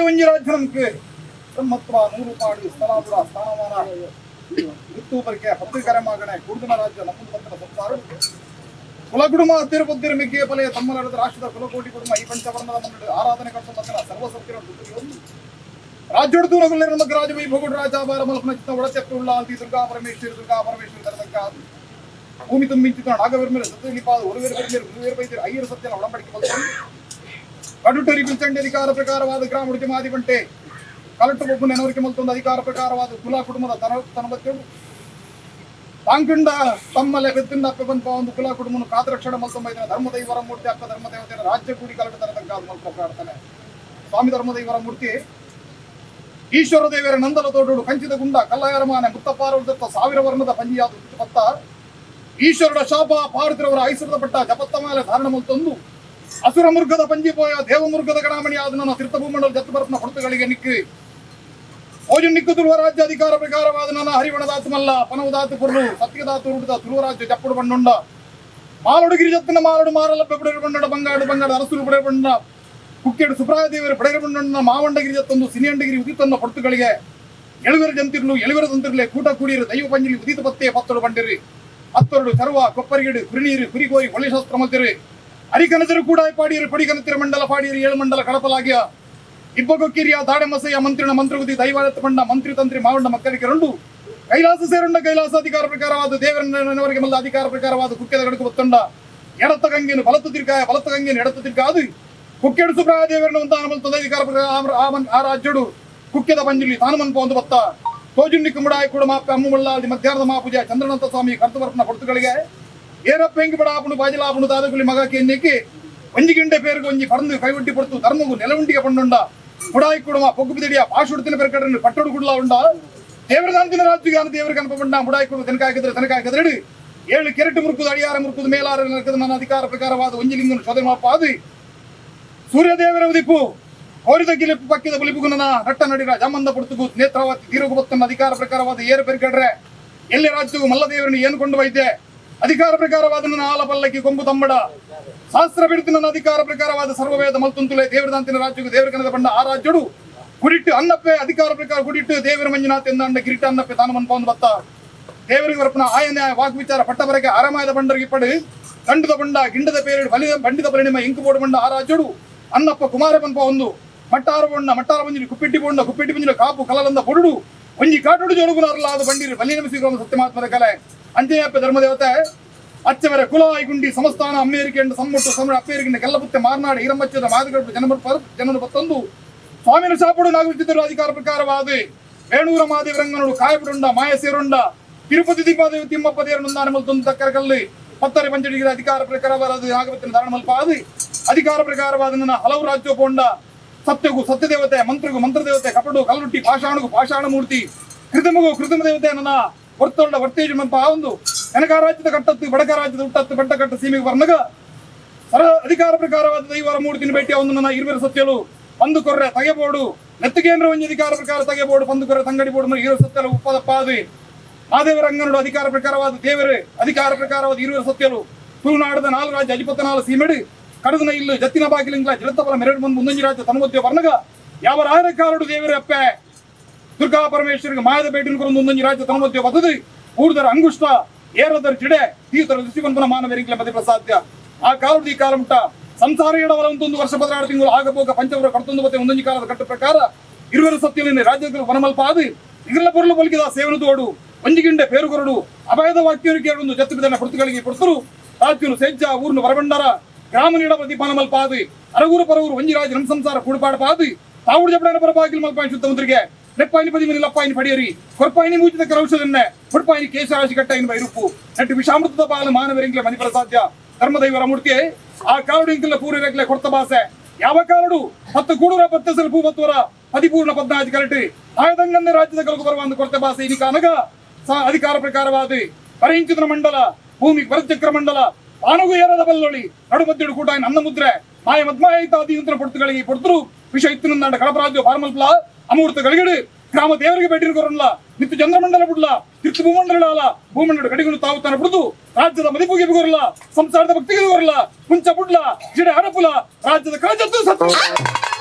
ಒಂಜಿ ರಾಜ್ಯ ನಮ್ಗೆ ಬ್ರಹ್ಮತ್ವ ನೂರು ಪಾಡು ಸ್ಥಳಾಪುರ ಸ್ಥಾನಮಾನ ಋತು ಪರಿಕೆ ಪತ್ರಿಕರೆ ಮಗಣೆ ಕುಡುದನ ರಾಜ್ಯ ನಮ್ಮದು ಬಂದನ ಸಂಸಾರ ಕುಲಗುಡುಮ ತಿರುಪುದ್ದಿರ ಮಿಗ್ಗಿಯ ಬಲೆಯ ತಮ್ಮಲಡದ ರಾಷ್ಟ್ರದ ಕುಲಕೋಟಿ ಕುಟುಂಬ ಈ ಪಂಚವರ್ಣದ ಮನ್ನಡು ಆರಾಧನೆ ಕಟ್ಟು ಬಂದನ ಸರ್ವಸತ್ಯರ ಒಂದು ರಾಜ್ಯೋಡು ನಗುಲ್ಲೇರ ನಮಗ್ ರಾಜ ವೈಭೋಗುಡು ರಾಜಾಬಾರ ಮಲ್ಪನ ಚಿತ್ತ ಒಡಚೆಪ್ಪು ಉಳ್ಳ ಅಂತಿ ದುರ್ಗಾ ಪರಮೇಶ್ವರಿ ದುರ್ಗಾ ಪರಮೇಶ್ವರಿ ತರತಕ್ಕ ಭೂಮಿ ತುಂಬಿಂಚಿತ ನಾಗವೆರ್ಮೇಲೆ ಸತ್ಯಲಿಪಾದ ಒರುವೇರು ಬೆರ್ಮೇರು ಗುರುವೇರು ಬೈದಿರು ಐಯರು ಸತ್ಯನ ಒಡಂಬಡಿಕೆ ಬಂತು ಕಡುಟರಿ ಪಿಲ್ಚಂಡಿ ಅಧಿಕಾರ ಪ್ರಕಾರವಾದ ಗ್ರಾಮ ಜಮಾದಿ ಬಂಟೆ ಕಲಟು ಒಬ್ಬ ನೆನವರಿಕೆ ಮಲ್ತೊಂದು ಅಧಿಕಾರ ಪ್ರಕಾರವಾದ ಕುಲ ಕುಟುಂಬದ ತನಬತ್ತೆಳು ತಾಂಕಿಂಡ ತಮ್ಮಲೆ ಬೆತ್ತಿಂಡ ಅಪ್ಪೆ ಬಂದ ಒಂದು ಕುಲ ಕುಟುಂಬನ ಕಾತರಕ್ಷಣ ಮಲ್ತೊಂಬೈದನ ಧರ್ಮದೈವರ ಮೂರ್ತಿ ಅಪ್ಪ ಧರ್ಮದೇವತೆಯ ರಾಜ್ಯ ಕೂಡಿ ಕಲಟು ತರತಕ್ಕ ಮಲ್ಪ ಪ್ರಾರ್ಥನೆ ಸ್ವಾಮಿ ಧರ್ಮದೈವರ ಮೂರ್ತಿ ಈಶ್ವರ ದೇವರ ನಂದಲ ತೋಟುಡು ಕಂಚಿದ ಗುಂಡ ಕಲ್ಲಯರಮಾನೆ ಮುತ್ತಪ್ಪಾರ ಸಾವಿರ ವರ್ಣದ ಪಂಜಿಯಾದ ಪತ್ತ ಈಶ್ವರನ ಶಾಪ ಪಾರುತಿರವರ ಐಶ್ವರದ ಪಟ್ಟ ಜಪತ್ತ ಮೇಲೆ ಧಾರಣ ಮಲ್ತೊಂದು ಅಸುರ ಮುರ್ಗದ ಪಂಜಿ ಪೋಯ ದೇವ ಮುರ್ಗದ ಗಣಾಮಣಿ ಆದ ನನ್ನ ತೀರ್ಥಭೂಮಂಡಲ ಜತ್ತು ಬರತ್ನ ಹೊರತುಗಳಿಗೆ ನಿಕ್ಕಿ ಓಜು ನಿಕ್ಕು ತುಳುವ ರಾಜ್ಯ ಅಧಿಕಾರ ಪ್ರಕಾರವಾದ ನನ್ನ ಹರಿವಣದಾತು ಮಲ್ಲ ಪನವದಾತು ಪುರ್ರು ಸತ್ಯದಾತು ರೂಢದ ತುಳುವ ರಾಜ್ಯ ಜಪ್ಪುಡು ಬಂಡುಂಡ ಮಾಲಡು ಗಿರಿಜತ್ತಿನ ಮಾಲಡು ಮಾರಲ ಬೆಬುಡರು ಬಂಡ ಬಂಗಾಡು ಬಂಗಾಡು ಅರಸುರು ಬುಡ ಬಂಡ ಕುಕ್ಕೆಡು ಸುಬ್ರಾಯ ದೇವರು ಬಡಗರ ಬಂಡಣ್ಣ ಮಾವಂಡ ಗಿರಿಜತ್ತೊಂದು ಸಿನಿಯಂಡಗಿರಿ ಉದಿತನ್ನ ಹೊರತುಗಳಿಗೆ ಎಳುವೆರ ಜಂತಿರ್ಲು ಎಳುವೆರ ತಂತಿರ್ಲೆ ಕೂಟ ಕೂಡಿರು ದೈವ ಪಂಜಿಲಿ ಉದಿತ ಪತ್ತೆ ಪತ್ತಡು ಬಂಡಿರಿ ಹತ್ತರಡು ಚರ್ವ ಕೊಪ್ಪರಿಗಿಡು ಕುರಿನೀರು ಕುರಿಗೋರಿ ಒಳ್ಳೆ ಶಾಸ್ತ್ರ ಮಲ್ತಿರಿ ಅರಿಕನಜರು ಕೂಡ ಪಾಡಿಯರು ಪಡಿಕನತಿರ ಮಂಡಲ ಪಾಡಿಯರು ಏಳು ಮಂಡಲ ಕಡಪಲಾಗಿಯ ಇಬ್ಬಗೊಕ್ಕಿರಿಯ ದಾಡೆಮಸೆಯ ಮಂತ್ರಿನ ಮಂತ್ರಗುದಿ ದೈವಾಡತ್ತ ಬಂಡ ಮಂತ್ರಿ ತಂತ್ರಿ ಮಾವಂಡ ಮಕ್ಕಳಿಗೆ ರಂಡು ಕೈಲಾಸ ಸೇರುಂಡ ಕೈಲಾಸ ಅಧಿಕಾರ ಪ್ರಕಾರವಾದ ದೇವರನ್ನವರಿಗೆ ಮಲ್ಲ ಅಧಿಕಾರ ಪ್ರಕಾರವಾದ ಕುಕ್ಕೆದ ಗಡುಕು ಬತ್ತುಂಡ ಎಡತ್ತ ಗಂಗೆನು ಬಲತ್ತು ತಿರ್ಗಾಯ ಬಲತ್ತ ಗಂಗೆನು ಎಡತ್ತು ತಿರ್ಗಾದು ಕುಕ್ಕೆಡು ಸುಬ್ರಾಯ ದೇವರನ್ನು ಒಂದು ಮಲ್ತದ ಅಧಿಕಾರ ಪ್ರಕಾರ ಆ ರಾಜ್ಯಡು ಕುಕ್ಕೆದ ಪಂಜುಲಿ ತಾನು ಮನ್ಪ ಒಂದು ಬತ್ತ ತೋಜುಂಡಿ ಕುಮುಡಾಯಿ ಕೂಡ ಮಾಪೆ ಅಮ್ಮುಮಳ್ಳಾದಿ ಮಧ್ಯಾಹ್ನದ ಮಾಪೂಜೆ ಚಂದ್ರನಂತ ಸ್ವಾಮಿ ಕರ್ತವರ್ಪನ ಹೊರತುಗಳಿಗೆ ಏರಪ್ಪ ಹೆಂಗ್ ಬಡ ಆಪುಣು ಬಾಜಿಲಾಪುಣು ದಾದಗುಲಿ ಮಗ ಕೆನ್ನಿಕ್ಕಿ ಒಂಜಿ ಗಿಂಡೆ ಪೇರುಗು ಒಂಜಿ ಪರಂದು ಕೈವಟ್ಟಿ ಪಡ್ತು ಧರ್ಮಗು ನೆಲವುಂಡಿಗೆ ಪಂಡುಂಡ ಮುಡಾಯಿ ಕುಡುಮ ಪೊಗ್ಗು ಬಿದಡಿಯ ಪಾಶುಡ್ತಿನ ಪೆರ್ಕಡನ್ನು ಪಟ್ಟಡು ಗುಡ್ಲ ಉಂಡ ದೇವರ ದಾಂತಿನ ರಾಜ್ಯ ದೇವರ ಕನಪ ಬಂಡ ಮುಡಾಯಿ ಕುಡುಮ ತೆನಕಾಕಿದ್ರೆ ತೆನಕಾಕಿದ್ರೆ ಏಳು ಕೆರಟು ಮುರುಕುದು ಅಡಿಯಾರ ಮುರುಕುದು ಮೇಲಾರ ನರಕದ ನನ್ನ ಅಧಿಕಾರ ಪ್ರಕಾರವಾದ ಒಂಜಿ ಲಿಂಗನು ಶೋಧನೆ ಮಾಪ ಅದು ಸೂರ್ಯದೇವರ ಉದಿಪು ಕೋರಿದ ಗಿಲಿಪು ಪಕ್ಕಿದ ಬಲಿಪುಗು ನನ್ನ ನಟ್ಟ ನಡಿರ ಜಮಂದ ಪುಡ್ತುಗು ನೇತ್ರಾವತಿ ಧೀರಗು ಬತ್ತನ್ನ ಅಧಿಕಾರ ಪ್ರಕಾರವಾದ ಏರು ಪೆರ್ಕಡ್ರೆ ಎಲ್ಲಿ ರಾಜ್ಯವು ಮಲ್ಲದೇವರನ್ನು ಏನು ಕೊಂಡು ವೈದ್ಯ ಅಧಿಕಾರ ಪ್ರಕಾರವಾದ ನನ್ನ ಆಲ ಪಲ್ಲಕ್ಕಿ ಕೊಂಬು ತಮ್ಮಡ ಶಾಸ್ತ್ರ ಬಿಡುತ್ತು ನನ್ನ ಅಧಿಕಾರ ಪ್ರಕಾರವಾದ ಸರ್ವವೇದ ಮಲ್ತುಂತುಲೆ ದೇವರದಾಂತಿನ ರಾಜ್ಯಕ್ಕೂ ದೇವರ ಕನದ ಬಣ್ಣ ಆ ರಾಜ್ಯಡು ಗುಡಿಟ್ಟು ಅನ್ನಪ್ಪೆ ಅಧಿಕಾರ ಪ್ರಕಾರ ಗುಡಿಟ್ಟು ದೇವರ ಮಂಜುನಾಥ ಎಂದಾಂಡ ಕಿರೀಟ ಅನ್ನಪ್ಪೆ ತಾನು ಮನ್ಪೊಂದು ಬತ್ತ ದೇವರಿಗೆ ಬರಪನ ಆಯನ ವಾಗ್ವಿಚಾರ ಪಟ್ಟಬರಗೆ ಆರಾಮಾಯದ ಬಂಡರಿಗೆ ಪಡು ತಂಡದ ಬಂಡ ಗಿಂಡದ ಪೇರಡು ಬಲಿದ ಬಂಡಿದ ಪರಿಣಿಮ ಇಂಕು ಬೋಡು ಬಂಡ ಆ ರಾಜ್ಯಡು ಅನ್ನಪ್ಪ ಕುಮಾರ ಪನ್ಪ ಒಂದು ಮಟ್ಟಾರ ಬೊಣ್ಣ ಮಟ್ಟಾರ ಬಂಜಿಲಿ ಕುಪ್ಪಿಟ್ಟಿ ಬೊಣ್ಣ ಕುಪ್ಪಿಟ್ಟಿ ಬಂಜಿಲ ಕಾಪು ಕಲಲಂದ ಪೊಡುಡು ಒಂಜಿ ಕಾಟುಡು ಜೋಡುಗುನಾರಲ್ಲ ಅದು ಬಂಡಿರು ಬಲಿ ನಮಿಸಿಗ್ರಮ ಸತ್ಯಮಾತ್ಮರ ಕಲೆ ಅಂಜನೇಯಪ್ಪ ಧರ್ಮದೇವತೆ ಅಚ್ಚವರ ಕುಲ ಐಗುಂಡಿ ಸಮಸ್ಥಾನ ಅಮ್ಮೇರಿಕೆಂಡು ಸಮ್ಮುಟ್ಟು ಸಮರ ಅಪ್ಪೇರಿಕೆಂಡು ಕೆಲ್ಲಪುತ್ತೆ ಮಾರ್ನಾಡು ಈರಮ್ಮಚ್ಚದ ಮಾದಗಡು ಜನರು ಜನರು ಬತ್ತೊಂದು ಸ್ವಾಮಿನ ಶಾಪುಡು ನಾಗವಿದ್ದರು ಅಧಿಕಾರ ಪ್ರಕಾರವಾದ ವೇಣೂರ ಮಾದೇವರಂಗನುಡು ಕಾಯಪುಡುಂಡ ಮಾಯ ಸೇರುಂಡ ತಿರುಪತಿ ದೀಪಾದೇವಿ ತಿಮ್ಮಪ್ಪ ದೇವರನ್ನು ಮಲ್ತೊಂದು ತಕ್ಕರ ಕಲ್ಲು ಪತ್ತರೆ ಪಂಚಡಿಗಿರ ಅಧಿಕಾರ ಪ್ರಕಾರವಾದ ನಾಗಪತಿನ ಧಾರಣ ಮಲ್ಪಾದು ಅಧಿಕಾರ ಪ್ರಕಾರವಾದ ನನ್ನ ಹಲವು ರಾಜ್ಯೋಪೋಂಡ ಸತ್ಯಗು ಸತ್ಯದೇವತೆ ಮಂತ್ರಗು ಮಂತ್ರದೇವತೆ ಕಪಡು ಕಲ್ಲುಟ್ಟಿ ಪಾಷಾಣಗು ಪಾಷಾಣ ಮೂರ್ತಿ ಕೃತಮಗು ಕೃತಮ ದೇವತೆ ನನ್ನ ವರ್ತೊಂಡ ವರ್ತೇಜು ಮಂಪ ಆ ಒಂದು ಕನಕ ರಾಜ್ಯದ ಕಟ್ಟತ್ತು ಬಡಕ ರಾಜ್ಯದ ಹುಟ್ಟತ್ತು ಬಡ್ಡ ಕಟ್ಟ ಸೀಮೆಗೆ ಬರ್ನಗ ಸರ ಅಧಿಕಾರ ಪ್ರಕಾರವಾದ ದೈವರ ಮೂರ್ತಿನ ಭೇಟಿ ಒಂದು ನನ್ನ ಇರುವೆರ ಸತ್ಯಲು ಒಂದು ಕೊರ್ರೆ ತಗೆಬೋಡು ನೆತ್ತಿಗೇಂದ್ರ ಒಂಜಿ ಅಧಿಕಾರ ಪ್ರಕಾರ ತಗೆಬೋಡು ಬಂದು ಕೊರ್ರೆ ತಂಗಡಿ ಬೋಡು ಇರುವ ಸತ್ಯಲು ಉಪ್ಪದಪ್ಪಾದು ಮಾದೇವರ ಅಂಗನೋಡು ಅಧಿಕಾರ ಪ್ರಕಾರವಾದ ದೇವರು ಅಧಿಕಾರ ಪ್ರಕಾರವಾದ ಇರುವೆರ ಸತ್ಯಲು ತುಳುನಾಡದ ನಾಲ್ಕು ರಾಜ್ಯ ಅಜಿಪತ್ತ ಸೀಮೆಡು ಕಡದನ ಇಲ್ಲು ಜತ್ತಿನ ಬಾಗಿಲಿಂಗ್ಲ ಜಲತಬಲ ಮೆರಡು ಬಂದು ಮುಂದೊಂಜಿ ರಾಜ್ಯ ತನ್ಮಧ್ಯ ವರ್ಣಗ ಯಾವ ರಾಯರ ಕಾಲಡು ದೇವರ ಅಪ್ಪೆ ದುರ್ಗಾ ಪರಮೇಶ್ವರಿಗೆ ಮಾಯದ ಬೇಟಿನ ಕುರಿತು ಮುಂದೊಂಜಿ ರಾಜ್ಯ ತನ್ಮಧ್ಯ ಬದದು ಊರ್ದರ ಅಂಗುಷ್ಟ ಏರದರ ಜಿಡೆ ತೀತರ ದೃಷ್ಟಿಬಂಧನ ಮಾನವರಿಗ್ಲ ಮಧ್ಯೆ ಸಾಧ್ಯ ಆ ಕಾಲದ ಈ ಕಾಲ ಮುಟ್ಟ ಸಂಸಾರ ಎಡವಲ ಒಂದೊಂದು ವರ್ಷ 16 ತಿಂಗಳು ಆಗಬೋಗ ಪಂಚವರ ಕರ್ತೊಂದು ಮತ್ತೆ ಒಂದೊಂದು ಕಾಲದ ಕಟ್ಟು ಪ್ರಕಾರ ಇರುವರು ಸತ್ಯಲಿನ ರಾಜ್ಯಗಳು ವನಮಲ್ಪ ಅದು ಇಗಲ ಪೊರುಳು ಬೊಲ್ಕಿದ ಸೇವನ ತೋಡು ಒಂಜಿಗಿಂಡೆ ಪೇರುಗೊರಡು ಅಭಯದ ವಾಕ್ಯರಿಗೆ ಒಂದು ಜತ್ತು ಬಿದನ ಹೊರತುಗಳಿಗೆ ಕೊಡ್ತರು ರಾಜ್ಯನು ಸೇಜ್ಜ ಊರ್ನು ವರಬಂಡರ ಗ್ರಾಮ ನೀಡ ಪ್ರತಿಪಾನ ಮಲ್ಪಾದು ಅರಗೂರು ಪರವೂರು ಒಂಜಿ ರಾಜ ನಮ್ ಸಂಸಾರ ಕೂಡುಪಾಡ ಪಾದು ತಾವುಡು ಜಬಡನ ಪರಬಾಗಿಲು ಮಲ್ಪಾಯಿ ಶುದ್ಧವಂತರಿಗೆ ನೆಪ್ಪಾಯಿನಿ ಪದಿಮನಿ ಲಪ್ಪಾಯಿನಿ ಪಡಿಯರಿ ಕೊರ್ಪಾಯಿನಿ ಮೂಚಿದ ಕರೌಷಧನ್ನೆ ಹೊಡ್ಪಾಯಿನಿ ಕೇಶರಾಶಿ ಕಟ್ಟಾಯಿನ ಬೈರುಪ್ಪು ನೆಟ್ಟು ವಿಷಾಮೃತದ ಬಾಲ ಮಾನವರಿಂಗ್ಲೆ ಮನಿಪರ ಸಾಧ್ಯ ಧರ್ಮದೈವರ ಮೂರ್ತಿ ಆ ಕಾಲುಡು ಇಂಕಲ್ಲ ಪೂರ್ವರಗ್ಲೆ ಕೊಡ್ತ ಬಾಸೆ ಯಾವ ಕಾಲುಡು ಹತ್ತು ಕೂಡುರ ಪತ್ತೆಸಲು ಭೂಮತ್ವರ ಹದಿಪೂರ್ಣ ಪದ್ನಾಜಿ ಕರಟಿ ಆಯದಂಗನ್ನೇ ರಾಜ್ಯದ ಕಲಕು ಬರುವ ಒಂದು ಕೊರತೆ ಬಾಸೆ ಇನಿ ಕಾನಗ ಅಧಿಕಾರ ಪ್ರಕಾರವಾದ ಪರಿಂಚಿತನ ಮಂಡಲ ಭೂಮಿ ಭರಚಕ್ರ ಮಂಡಲ ಆನಗು ಏರದ ಬಲ್ಲೊಳಿ ನಡುಮಧ್ಯಡು ಕೂಟ ನನ್ನ ಮುದ್ರೆ ಮಾಯ ಮದ್ಮಾಯ ಆದಿ ಪೊಡ್ತುಗಳಿಗೆ ಪೊಡ್ತರು ವಿಷ ಇತ್ತಿನಂದಾಂಡ ಕಡಪರಾಜ್ಯ ಫಾರ್ಮಲ್ಪ್ಲ ಅಮೂರ್ತ ಗಳಿಗಡು ಗ್ರಾಮ ದೇವರಿಗೆ ಭೇಟಿ ಕೊರಲ್ಲ ನಿತ್ಯ ಚಂದ್ರಮಂಡಲ ಬಿಡ್ಲ ತಿರ್ತು ಭೂಮಂಡಲ ಭೂಮಂಡಲ ಗಡಿಗಳು ತಾವು ತನ್ನ ಬಿಡುದು ರಾಜ್ಯದ ಮದಿಪುಗೆ ಬಿಗೊರಲ್ಲ ಸಂಸಾರದ ಭಕ್ತಿಗೆ ಬರಲ್ಲ ಮುಂಚ ಬುಡ್ಲ ಜಿಡೆ ಹಡಪುಲ ರಾಜ್ಯದ ಕಳಜತ್ತು ಸತ್ತು.